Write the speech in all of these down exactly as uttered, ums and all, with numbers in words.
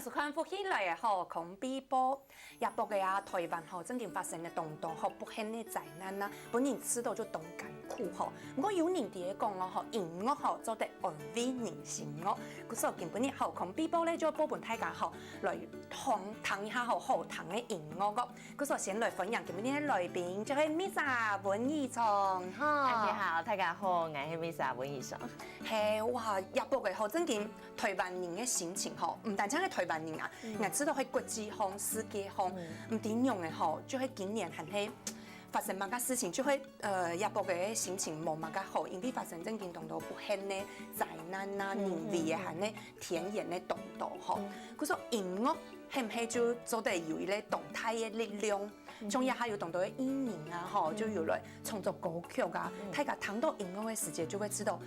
收看福氣來了吼，空比報。這駁仔啊，臺灣吼，正經發生了當多吼，不幸个災難啊，分人試著就當艱苦吼。毋過有人在該講哦吼，音樂吼，做得安慰人心哦。故所今晡日吼，空比報咧，就愛分大家吼，來聽，聽一下吼，好聽个音樂哦。故所先來歡迎今晡日个來賓，就係Misa溫怡爽，吼。大家好，大家好，𠊎係Misa溫怡爽。係，哇，這駁仔吼，正經 臺灣人个心情吼，毋單淨係臺灣人啊，𠊎知著係國際上、世界上，毋知仰仔吼，就係今年還係發生麼个事情，就係，呃，這駁仔个心情無麼个好，因為發生正經當多不幸个災難啊、人為个還係天然个當多吼。故所音樂係毋係就做得有一個當大个力量？ 像這下有當多个藝人啊，吼，就有來創作歌曲啊，大家聽著音樂个時節就會知著，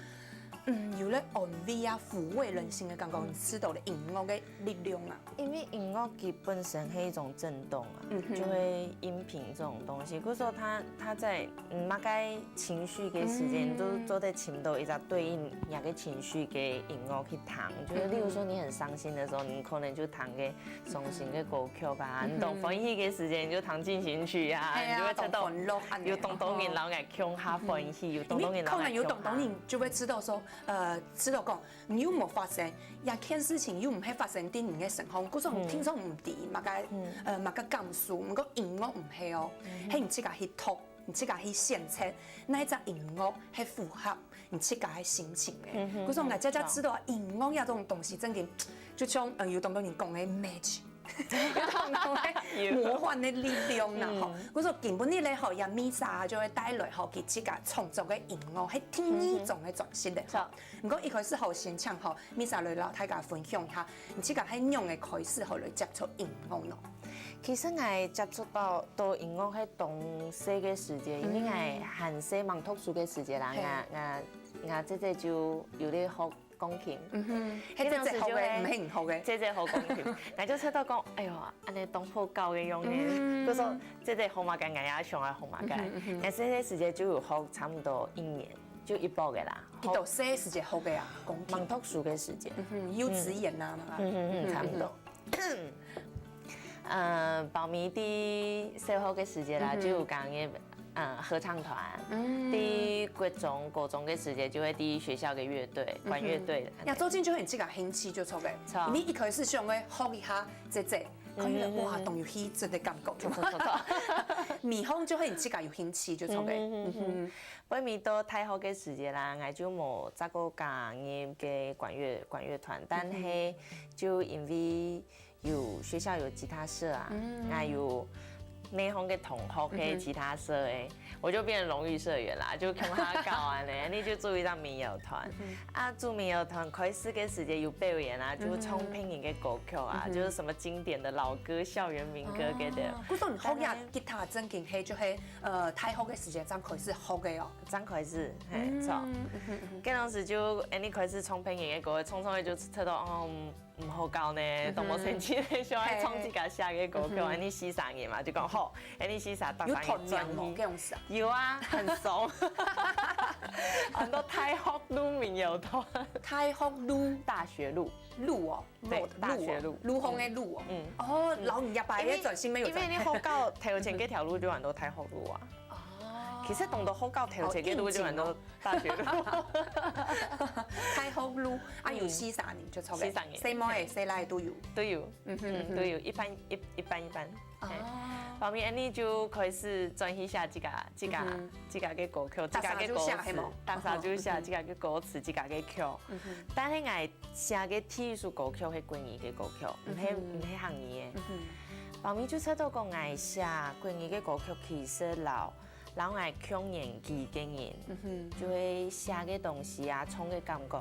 嗯，有了安慰啊、撫慰人心个感覺，知著了音樂个力量啊。因為音樂佢本身係一種震動啊，就係音頻這種東西，故所佢佢在嗯麼个情緒个時間，都做得尋著一隻對應你个情緒个音樂去聽。就是例如說你很傷心的時候，你可能就聽个 傷心个歌曲啊，你當歡喜个時間你就聽進行曲啊，你就會知著有當多人摎𠊎共下歡喜，有當多人摎𠊎共下。可能有當多人就會知著說，呃，知著講，你又無發生，這件事情又毋係發生在你个身上，故所聽眾毋知麼个，呃，麼个感受，毋過音樂毋係哦，係你自家去讀，你自家去選擇，哪一隻音樂係符合 你自家个心情个。故所𠊎這下知著音樂這種東西，正經就像，嗯，有當多人講个magic，有當多个魔幻个力量啦吼。故所今晡日咧吼，這Misa就會帶來吼佢自家創作个音樂，係第二張个專輯咧吼。毋過一開始吼，先請吼Misa來摎大家分享一下，你自家係仰仔開始吼來接觸音樂呢？其實𠊎接觸著到音樂係當細个時節，因為𠊎還細吂讀書个時節啦，𠊎𠊎 𠊎姊姊就有咧學鋼琴。嗯哼，該當時就係，姊姊學个，毋係你學个。姊姊學鋼琴，𠊎就試著講，哎喲，恁仔當好搞个樣仔。嗯。故所姊姊學麼个，𠊎也想愛學麼个。嗯哼，嗯哼。𠊎細个時節就有學差毋多一年，就一駁仔啦。你當細个時節學个啊，鋼琴？吂讀書个時節。嗯哼，幼稚園啊嘛。嗯哼，嗯，差毋多。 呃，包尾在小學个時節啦，嗯哼。就有加入，呃，合唱團。嗯。在國中、高中个時節，就會在學校个樂隊，管樂隊。嗯哼。呀，做陣就係你自家興趣就著个。著。你一開始想愛學一下姊姊，看起來，嗯哼。哇，當有氣質个感覺，著，著，著，著。尾項就係你自家有興趣就著个。嗯哼，嗯哼。嗯哼。後尾到大學个時節啦，𠊎就無再過加入个管樂，管樂團，但係，嗯哼。就因為 有學校有吉他社啊，嗯。啊有內行个同學个吉他社欸，嗯哼。我就變成榮譽社員啦，就共下搞恁仔，你就組一隻民謠團。嗯哼。啊，組民謠團開始个時節有表演啊，就唱別人个歌曲啊，嗯哼。就是什麼經典的老歌、校園民歌該兜。哦，故所你學這吉他正經係就係，呃，大學个時節正開始學个哦。正開始，嘿，嗯，著。嗯哼，嗯哼。該當時就，欸，你開始唱別人个歌，唱唱个就知著，哦，嗯， 毋好搞呢，嗯哼。當無成績呢，想愛唱自家寫个歌曲，嘿。嗯哼。恁仔四儕人嘛，就講好，恁仔四儕，逐儕人轉去。有團名無？該樣式啊？有啊，很熟。很多大學路民謠團。大學路？大學路。路哦，對，路哦，大學路。路項个路哦。嗯。哦，嗯。摎你這擺个專輯乜有在。因為，因為你學校頭前該條路就安到大學路啊。哦。其實當多學校頭前个路就安到 大學路。大學路，啊，有四儕人就著个。嗯。四儕人。細妹仔、細倈仔都有。都有。嗯哼，嗯哼。都有，一半，一，一半一半。哦。嘿。包尾恁仔就開始轉去寫自家，自家，嗯哼。自家个歌曲，自家个歌詞。逐儕就寫，係無？逐儕就寫自家个歌詞，自家个曲。嗯哼。但係𠊎寫个第一首歌曲係國語个歌曲，毋係，嗯哼。毋係客語个。嗯哼。包尾就知著講𠊎寫國語个歌曲其實摎 摎𠊎共年紀个人，嗯哼。就係寫个東西啊，唱个感覺，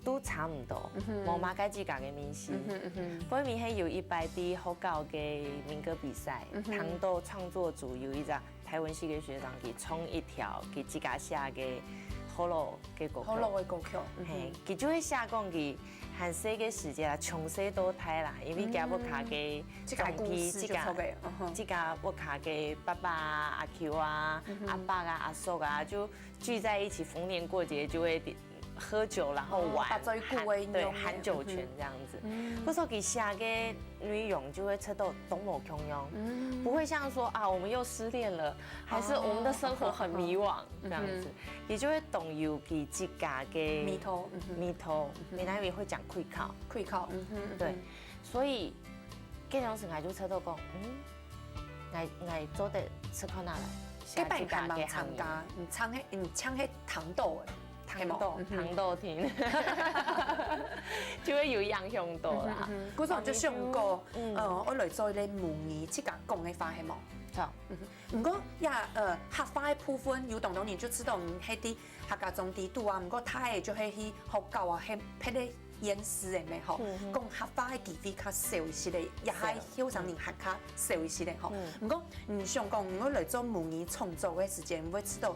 都差毋多，嗯哼。無麼个自家个味緒。嗯哼，嗯哼。後尾係有一擺在學校个民歌比賽，嗯哼。聽著創作組有一隻台文系个學長，佢唱一條佢自家寫个學老个歌曲。學老个歌曲，嗯哼。嘿，佢就會寫講佢還細个時節啦，從細到大啦，因為佢屋下个，嗯。自家个故事就著个，嗯哼。自家屋下个爸爸啊、阿舅啊、嗯哼。阿伯啊、阿叔啊，就聚在一起，逢年過節就會點，喝酒，然后玩，哦，把最贵的用的，对，含酒泉这样子。嗯。故所佢写个内容就会出到都无共样，嗯。不会像说啊，我们又失恋了，还是我们的生活很迷惘，哦。这样子，嗯哼。也就会懂有佢自家个味道，嗯哼。味道，嗯哼。閩南语会讲开口，开口，嗯哼，嗯哼。对，所以，这种事情就出到讲，嗯， 𠊎，𠊎做得試看下來，該擺還吂參加，你唱个，你唱个聽到个，聽到，聽到聽，就會有影響到啦。嗯哼，嗯哼。故所就想過，嗯。呃，愛來做一個母語，自家講个話，係無？好。嗯哼。毋過，也，呃，客話个部分，有當多人就知道，嗯，係在客家庄底肚啊，毋過大个就係去學校啊，係別个 縣市个咩吼，嗯哼。講客話个機會較少一些个，也係後生人還較少一些个吼。嗯。毋過，你想講，你來做母語創作个時間，會知道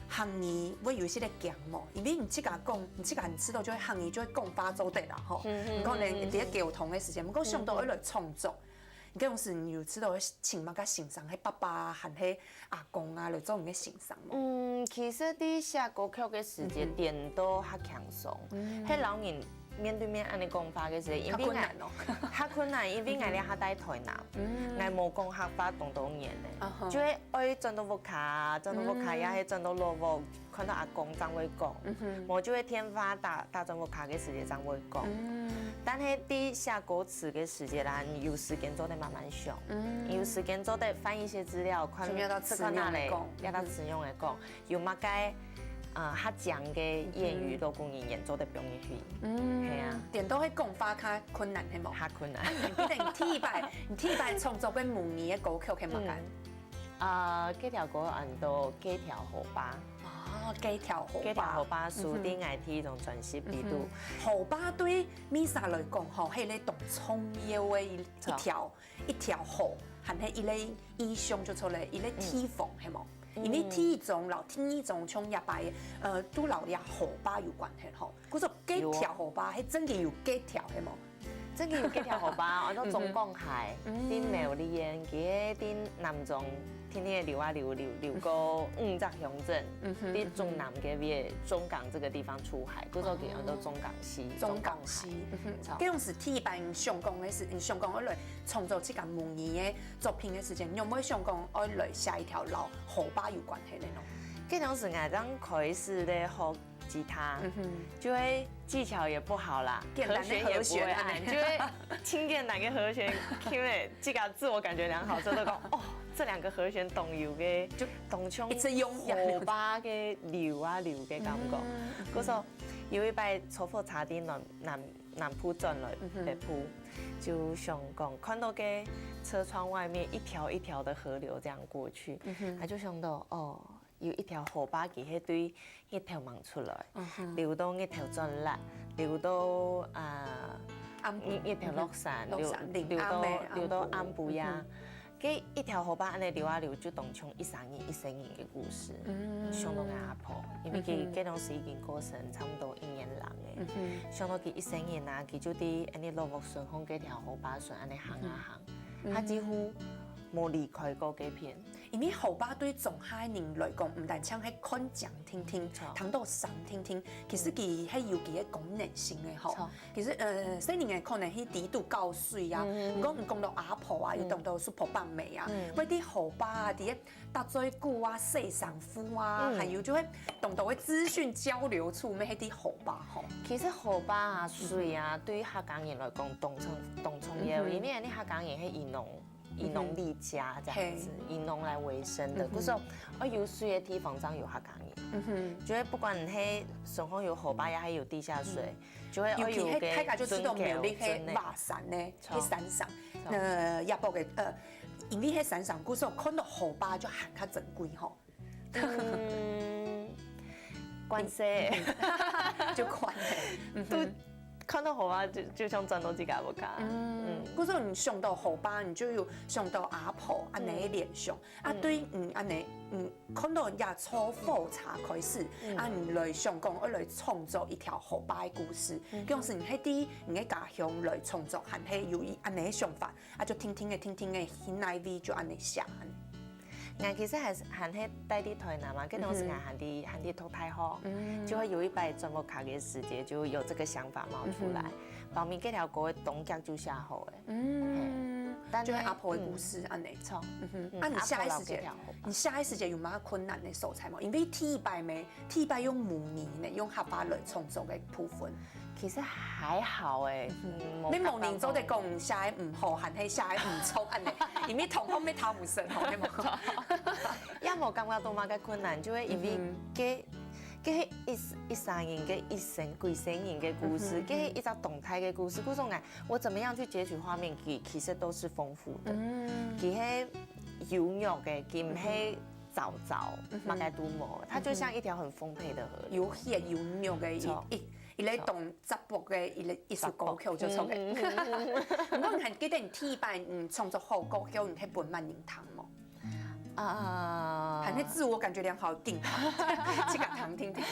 客語會有一些个驚無？因為你自家講，你自家你知道就會客語就會講話做得啦吼。嗯哼，你可能在溝通个時間，嗯哼。毋過想到愛來創作，嗯哼。 你該種時你有試著請麼个先生，係爸爸還係阿公啊，來做你个先生無？嗯，其實在寫歌曲个時節，嗯哼。顛倒較輕鬆。嗯。係摎人面對面恁樣講話个時節，因為𠊎，較困難哦。較困難，因為𠊎這下在台南，嗯。𠊎無講客話當多年了，啊哈。就會愛轉到屋下，轉到屋下，嗯。也係轉到老屋， 看到阿公正會講，嗯哼。無就會電話打，打轉屋下个時節正會講。嗯。但係在寫歌詞个時節啦，你有時間做得慢慢想，嗯。有時間做得翻一些資料，看，就要到詞用來講，看哪裡，要到詞用來講，嗯哼。有麼个，呃，較講个諺語，嗯哼。老古人言做得放入去。嗯。係啊。顛倒係講話較困難，係無？較困難。啊，你記得你第一擺，你第一擺創作个母語个歌曲係麼个？嗯。 啊，該條歌安到該條河壩。哦，該條河壩。該條河壩，嗯哼。書定𠊎第一張專輯裡肚。嗯哼。河壩對Misa來講吼，係一個當重要个一，著。一條，一條河，還係一個意象就出來，一個地方，嗯。係無？嗯。因為第一張摎第二張像這擺，呃，都摎這河壩有關係吼。 故所該條河壩，有哦。係真个有該條，係無？真个有該條河壩，安到中港溪，嗯哼。在苗栗縣，佢在南庄，天天流啊流，流，流過五隻鄉鎮，嗯哼，在中南該片，中港這個地方出海，故所佢安到中港溪，中港溪。中港溪，嗯哼。著。該種時第一擺你想講个係，你想講愛來創作自家母語个作品个時間，你有無想講愛來寫一條摎河壩有關係个呢？該種時𠊎正開始咧學 吉他，嗯哼。就會技巧也不好啦，簡單的和弦也不會按，和弦啊。就會聽簡單个和弦，聽了自家自我感覺良好，之後就講，哦，這兩個和弦當有个，就當像一直用下去。河壩个流啊流个感覺。嗯，嗯。故所有一擺坐火車在南，南，南部轉來，嗯哼。北部，就想講，看到个車窗外面一條一條的河流這樣過去，嗯哼。他就想到，哦， 有一條河壩，佢係對日頭吂出來，嗯哼。流到日頭轉落，流到，啊，暗晡。日，日頭落山，嗯哼。落山，流，流到，臨暗个暗晡。流到暗晡呀。嗯哼。該一條河壩恁樣流啊流，就當像一儕人一生人个故事。嗯。想到𠊎阿婆，因為佢，嗯哼。該當時已經過身差不多一年零个。嗯哼。想到佢一生人啊，佢就在恁樣老屋脣項該條河壩脣恁樣行啊行，嗯哼。他幾乎無離開過該片。 因為河壩對庄下人來講，毋單淨係看靚定定，著。聽到聲定定，其實佢係有佢个功能性个吼。著。其實，呃，細人仔可能去底肚搞水啊，嗯。毋過你講到阿婆啊，嗯。有當多Super北美啊，嗯。會在河壩啊，在該打嘴鼓啊、洗衫褲啊，嗯。還有就會當多个資訊交流處，乜係在河壩吼。其實河壩啊、水啊，嗯哼。對客家人來講，當重，當重要，嗯哼。因為你客家人係以農 以農立家這樣子，嗯哼。嘿。以農來維生的。嗯哼。故所，愛有水个地方正有客家人。嗯哼。就係不管係脣項有河壩，也係有地下水，嗯。就係愛有个，尤其係大家就知道苗栗係華山呢，係山上。著。呃，也包括，呃，因為係山上，故所看到河壩就還較珍貴吼。 嗯，關係。就關係。嗯哼。都看到河壩就，就想轉到自家屋下。嗯，嗯。故所你想到河壩，你就有想到阿婆恁樣个聯想。嗯。啊，嗯。對，嗯，恁樣，嗯，看到這坐火車開始，嗯。啊，你來想講，愛來創作一條河壩个故事。嗯哼。該時你係在你个家鄉來創作，還係有一恁樣个想法，啊，就定定仔，定定仔，去哪位就恁樣寫。𠊎其實還係還係戴在台南嘛，該當時𠊎還在還在讀大學，就會有一擺轉屋下个時節，就有這個想法冒出來。包尾該條歌个當遽就寫好了。嗯，但就係阿婆个故事恁呢。錯，嗯，啊，你寫个時節，你寫个時節有麼个困難个所在無？因為第一擺咩，第一擺用母語呢，用客話來創作个部分。 其實還好欸，嗯，你無人做得講寫个毋好，還係寫个毋著恁呢，因為同學乜偷毋識吼，係無？也無感覺到麼个困難，就係因為該該一一生人个一生，幾生人个故事，該一隻動態个故事，故所呢，我怎麼樣去截取畫面，其其實都是豐富的。佢係有肉个，佢毋係燥燥，麼个都無，它就像一條很豐沛的河流。有血有肉个一一 一個當節目个一個一首歌曲就著个。毋過你還記得你第一擺你創作好歌曲，你係分麼人聽無？啊，還係自我感覺良好，緊聽，自家聽聽聽。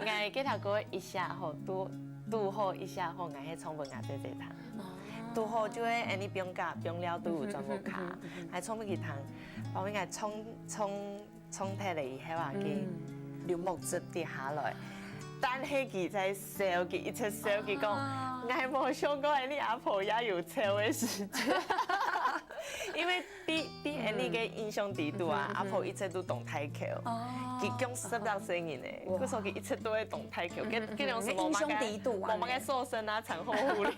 𠊎該條歌一寫好，拄拄好一寫好，𠊎係唱分𠊎姐姐聽。拄好就係恁呢放假，放尞都有轉屋下，還唱分佢聽，包尾𠊎唱唱 唱忒了以後啊，佢流目汁跌下來。但係佢在笑，佢一直笑，佢講：「𠊎無想過你阿婆也有笑个時節。」因為在在恁呢个印象底肚啊，阿婆一直都當大箍，佢降十六歲人呢，故所佢一直都會當大箍，跟跟種什麼印象底肚啊，麼个瘦身啊、產後護理。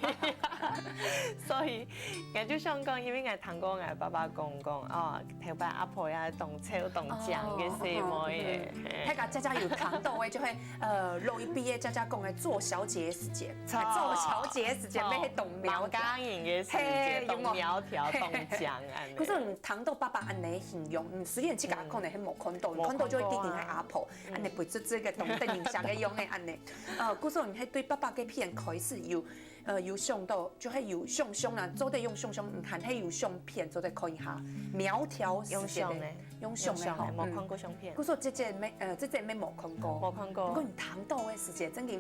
所以，𠊎就想講，因為𠊎聽過𠊎爸爸講講，哦， 頭擺阿婆也當瘦當靚个細妹仔。係个，姐姐有聽到个就會，呃，老一輩个姐姐講个做小姐个時節，做小姐个時節，乜係當苗條，家人个時節，當苗條，當靚恁呢。可是你聽到爸爸恁呢形容，你雖然自家可能係無看到，你看到就會記得係阿婆，恁呢肥卒卒个，當得人惜个樣个恁呢。呃，故所你係對爸爸个片開始有 呃，有想到，就係有相像啦，做得用相像，嗯，還係有相片做得看一下。苗條時節个，用相个，用相个吼，無看過相片。故所姐姐乜，呃，姐姐乜無看過，無看過。毋過你聽到个時節，真个，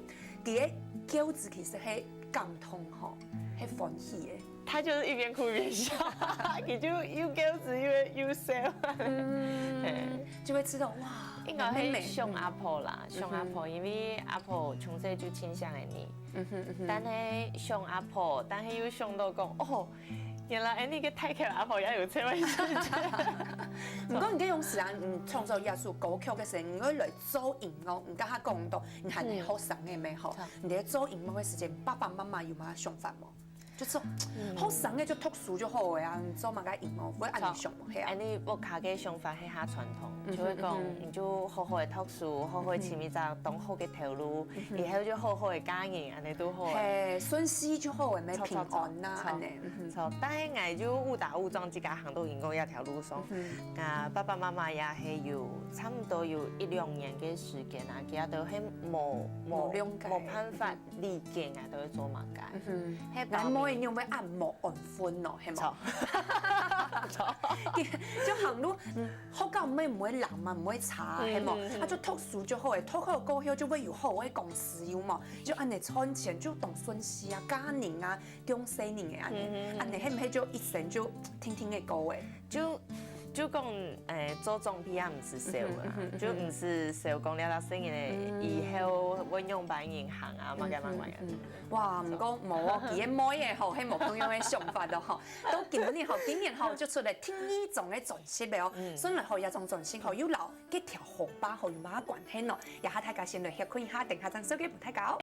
佢个叫子其實係感動吼，係歡喜个。他就是一邊哭一邊笑，佢就又叫子又又笑。嗯，就會知道哇，應該係想阿婆啦，想阿婆，因為阿婆從細就親像个你。 但係想阿婆，但係又想到講，哦，原來恁呢个大箍阿婆也有這回事。毋過你該種時啊，你創作這首歌曲个時候，你會來做音樂，你剛剛講到，你還係學生个咩吼？你在做音樂个時間，爸爸媽媽有麼个想法無？就說，學生个就讀書就好个啊，你做麼个音樂，會恁呢想無？係啊。恁呢屋下个想法係較傳統，就會講，你就好好个讀書，好好个尋一隻當好个頭路， 以後就好好个嫁人，恁呢都好。係，順序就好个，乜平安啦，恁呢。著，但係𠊎就誤打誤撞，自家行到音樂這條路上。啊，爸爸媽媽也係有差毋多有一兩年个時間啊，佢兜係無無無了解無辦法理解𠊎兜會做麼个。係，𠊎每日會恁無安分哦，係無？著，就行路，嗯， 學校毋會毋會冷嘛，毋會差，係無？啊，就讀書就好誒，讀好過後就會有好个公司，有無？就恁呢賺錢，就當順序啊，嫁人啊，降細人誒，恁呢，恁呢，係毋係就一生就定定个過誒？就就講，誒，做長輩啊，毋使愁啦，就毋使愁講了，細人誒，以後會仰般行啊，麼个麼个。哇，毋過無哦，佢个妹仔吼，係無共樣个想法咯吼。 到今年吼，今年吼就出了第二張个專輯了哦。順來吼，這張專輯吼又摎該條河壩吼有麼个關係呢？這下大家先來歇睏一下，等下正紹介分大家哦。